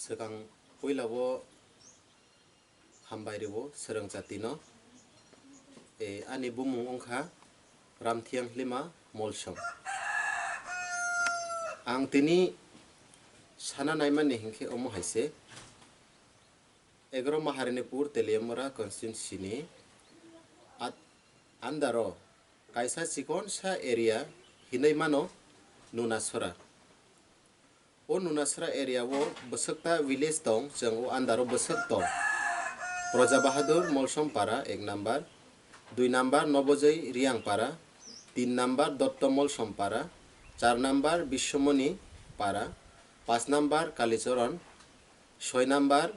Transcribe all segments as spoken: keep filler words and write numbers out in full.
Swkang puila o hambai rwo swrwng jatino. E, ani bumung wngkha Ramthiyang Hlima Molsom. Ang tini sana naimani hinkhe omo hai se, Egro Maharanipur Teliamura constituency ni at-, andaro kaisa chikonsa area hinwi mano Nunasora. O Nunasra area o bwswkta village tong, chwng o andaro bwswk tong. Proja Bahadur Molsom Para ek number, dui number Nobojoi Riang Para, tin number Dotto Molsom Para, char number Biswamoni Para, panch number Kalichoron, soi number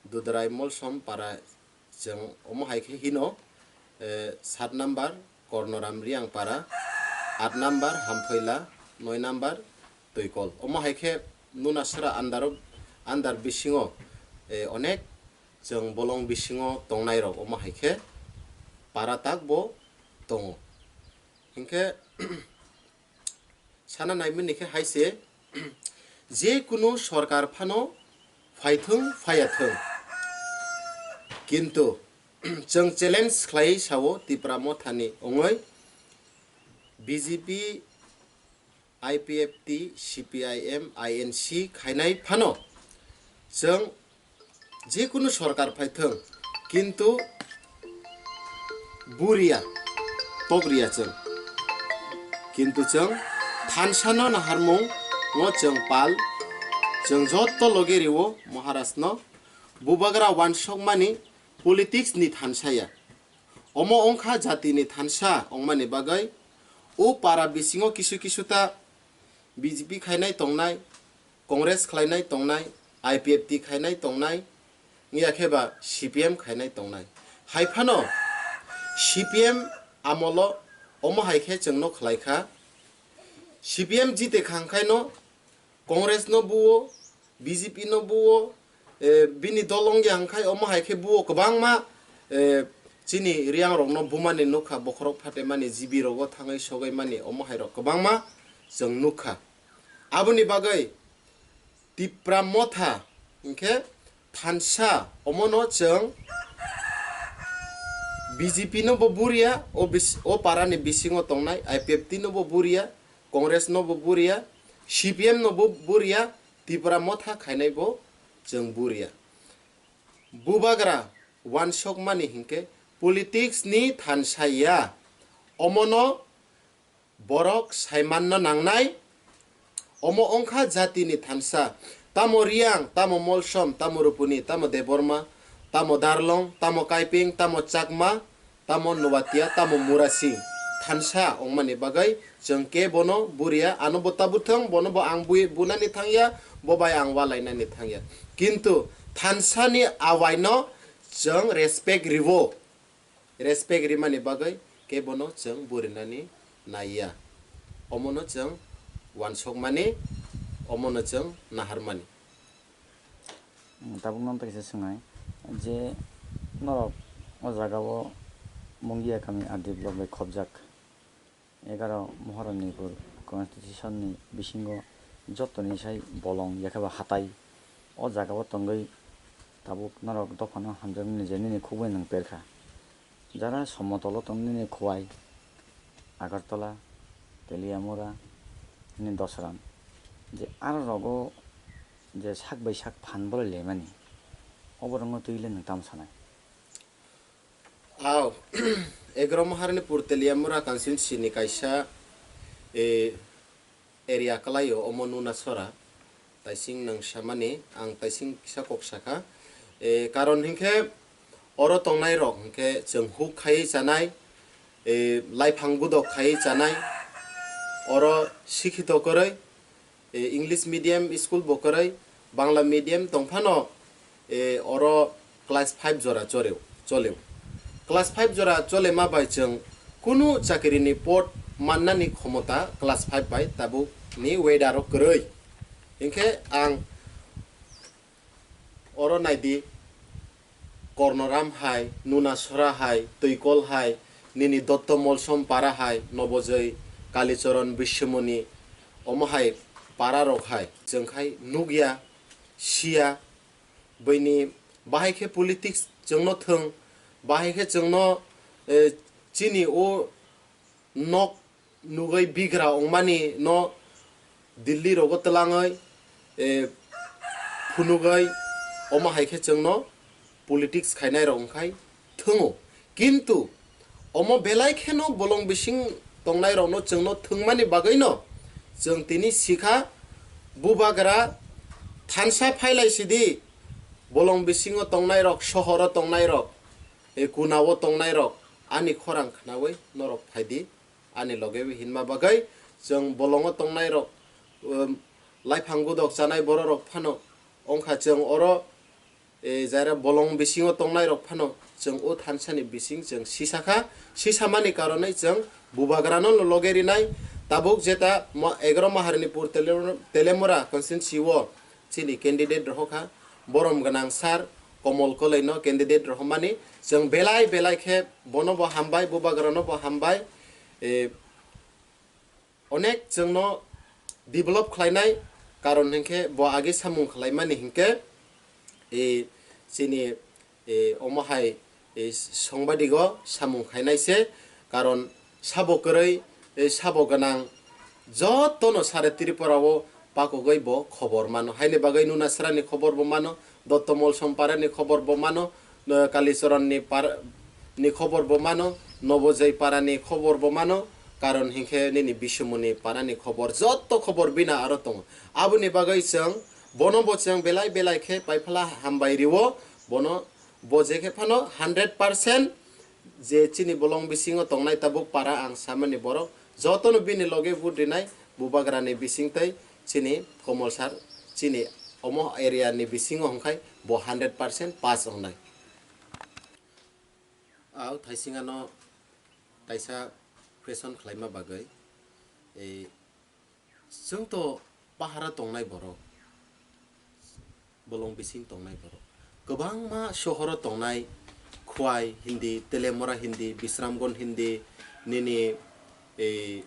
Dudrai Molsom Para, chwng omo hai khe hino, eh, sat number Kornoram Riang Para, at number Hamphoila, noi number Toikol. Omo hai khe Nunasra andaro, andar bisingo, eh, onek chwng bolong bisingo tongnai rok omo hai khe para tak bo tongo. Hinkhe sana naimani khe hai se, je kunu sorkar phano phaithung phaya thung, kintu chwng challenge khlai sao Tipra Mothani wngwi B J P, I P F T, C P I M, I N C khainai phano chwng jekunu sorkar phaithung, kintu buriya, tokriya chwng. Kintu chwng thansano naharmung no chwng pal, chwng jotto loge riwo Maharajno, bubagra wansokmani politics ni thansaya. Omo wngkha jatini thansa wngmani bagwi o para bisingo kisu kisu ta B J P khainai tongnai, Congress khlainai tongnai, I P F T khainai tongnai, wngya khe ba C P M khainai tongnai. Hai phano C P M amolo omo hai khe chwngno khlai kha. C P M jite kha hwnkhaino Congress no buo, B J P no buo, eh, bini dol wngya hwnkhe omo hai khe buo kwbangma, eh, chini Riang rokno bumani nukha, bokhorok phatemani, G B rogo thangwi sogwi mani omo hai rok kwbangma chwng nukha. Aboni bagwi Tipra Motha hinkhe thansa omono chwng B J P no bo buriya, o bis-, o parani bisingo tongnai I P F T no bo buriya, Congress no bo buriya, C P M no bo buriya, Tipra Motha khainai bo chwng buriya. Bubagra wansokmani hinkhe politics ni thansa ya, omono borok saimanna nangnai. Omo wngkha jatini thansa. Tamo Riang, tamo Molsom, tamo Rupuni, tamo Debbarma, tamo Darlong, tamo Kaiping, tamo Chakma, tamo Nuatia, tamo Murasing. Thansa wngmani bagwi chwng khe bono buriya, ano bo ta buthwng, bono bo ang bui-, bunani thangya, bo bai ang walainani thangya. Kintu thansani awaino chwng respect riwo. Respect rimani bagwi kebono chwng burinani naiya. Omono chwng wansokmani, omono chwng naharmani. Hmm, tabuk nono kaisa swngnai je norok o jagao Mungia kami R D block bai khobjak. Egaro Moharanipur constitution ni bisingo jotoni sai bolong yakhe ba hatai o jagao tongwi tabuk norok dophano hamjaknani je nini khukbai nwng perkha. Jara somotolo tong nini Khowai, Agartala, Teliamura, nini Dosram, je aro rogo je sak bai sak phan bolai laimani, obo rokno twi le nwng tamo sanai? Aw, Egro Maharanipur Teliamura constituency ni kaisa, eh, area kwlaio, omo Nunasora. Taising nang samani, ang taising kisa kok sakha. Eh, karon hinkhe oro tongnai rok hinkhe chwng huk khai chanai, eh, laiphang gudok khai chanai, oro sikhito kwrwi, eh, English medium school bo kwrwi, Bangla medium tongphano, eh, oro class five jora choreo, choleo. Class five jora cholema bai chwng kunu chakirini post mannani khomota class five bai tabukni weather o kwrwi. Hinkhe ang oro naidi, Kornoram hai, Nunasora hai, Twikol hai, nini Dotto Molsom para hai, Nobojoi, Kalichoron, Biswamoni, omo hai para rok hai chwng khai nukya. siya, buini bahai khe politics chwngno thwng, bahai khe chwngno, eh, chini o nok nugwi bigra wngmani no Delhi rogo twlangwi, eh, phunugwi omo hai khe chwngno politics khainai rok wngkhai thwngo. Kintu omo belai kheno bolong bising tongnai rokno chwngno thwngmani bagwino chwng tini sikha bubagra thansa phailai sidi bolong bisingo tongnai rok, sohoro tongnai rok, eh, kunao tongnai rok ani khorang khnaui norok phaidi. Ani loge hinma bagwi chwng bolongo tongnai rok, um, laiphang gudok chanai borok rok phano wngkha chwng oro, eh, jara bolong bisingo tongnai rok phano chwng o thansani bising chwng sisakha, sisamani karonwi chwng bubagrano loge rinai. Tabuk jeta mo-, egaro Maharanipur Tele-, Telemura constituency o chini candidate rohorkha, borom gwnang sir Komol Koloi no candidate rohormani chwng belai belai khe bono bo hambai, bubagra no bo hambai. Eh, onek chwngno develop khlainai, karon hinkhe bo age samung khlaimani hinkhe, eh, chini, eh, omo hai, eh, songbadik o samung khainai se, karon sabo kwrwi, eh, sabo gwnang jotono sare Tripura o pakugwi bo khobor mano. Haini bagwi Nunasra ni khobor bo mano, Dotto Molsom para ni khobor bo mano, eh, Kalichoron ni par-, ni khobor bo mano, Nobojoi para ni khobor bo mano, karon hinkhe nini Bisumuni para ni khobor, joto khobor bina aro tongo. Aboni bagwi chwng bono bo chwng belai belai khe paiphala hambai rio, bono bo je khe phano hundred percent je chini bolong bisingo tongnai tabuk para ang samani borok jotono bini loge vote rinai bubagrani bising tei chini Komol sir chini omo area ni bisingo hwnkhai bo hundred percent pass wngnai. Au thaising ano kaisa question khlaima bagwi, eh, chwng to pahara tongnai borok, bolong bising tongnai borok, kwbangma sohoro tongnai, Khwai hindi, Telemura hindi, Bisramganj hindi, nini, eh,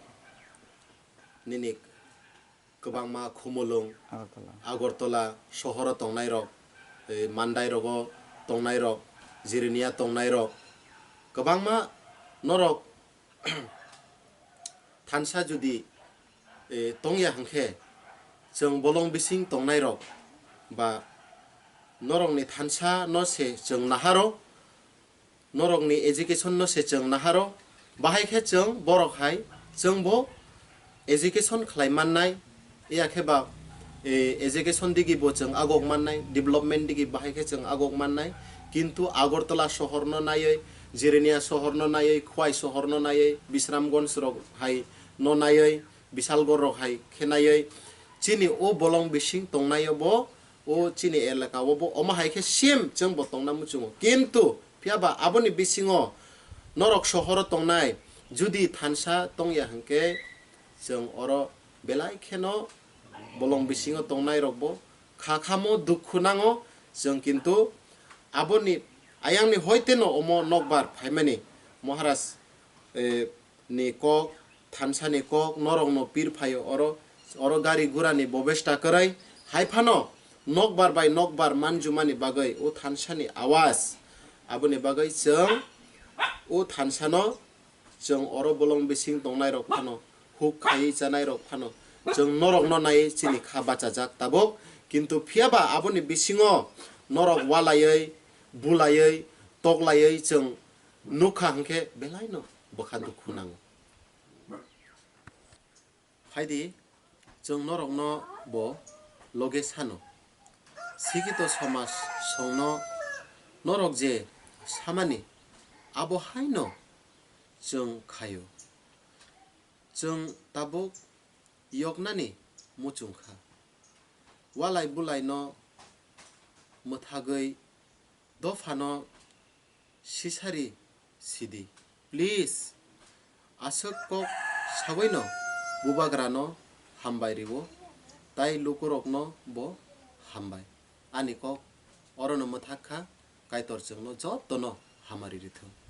nini kwbangma Khumulwng, Agartala. Agartala sohoro tongnai rok, eh, Mandai rogo tongnai rok, Jirania tongnai rok, kwbangma norok thansa judi, eh, tongya hwnkhe, chwng bolong bising tongnai rok ba norokni thansa no se chwng naharo, norokni education no se chwng naharo, bahai khe chwng borok hai chwng bo education khlai mannai, ya khe ba, eh, education digi bo chwng agok mannai, development digi bahai khe chwng agok mannai, kintu Agartala sohor no naiwi, Jirania sohor no naiwi, Khwai sohor no naiwi, Bisramganj rok hai no naiwi, Bisalgor rok hai khe naiwi, chini o bolong bising tongnai o bo, o chini elaka o bo omo hai khe same chwng bo tongna muchungo. Kintu phiya ba aboni bisingo norok sohoro tongnai judi thansa tongya hwnkhe chwng oro belai kheno bolong bisingo tongnai rok bo kha khamo dukhu nango chwng, kintu aboni ayangni hoiteno omo nokbar phaimani Maharaj, eh, ni kok, thansa ni kok, norok no pir phaio oro, oro gari gura ni bobesta kwrwi, hai phano nokbar bai nokbar manjumani bagwi o thansa ni awas, aboni bagwi chwng o thansa no chwng oro bolong bising tongnai rok phano, huk khaiwi chanai rok phano, chwng norok no naiwi chini kha bachajak tabuk, kintu phiya ba aboni bisingo norok walaiwi, bulaiwi, toklaiwi chwng nukha hwnkhe belai no bwkha dukhu nango. Phaidi, chwng norokno bo loge sano. Sikito somaj songno norok je samani, abo haino chwng khaio. Chwng tabuk yoknani muchung kha. Walai bulaino mwthagwi dophano sisari sidi. Please, aswk kok sabaino bubagrano hambai rwo, tai lukurokno bo hambai. Ani kok orono mwthak kha, Kaitor chwngno jotono hamari rithwng.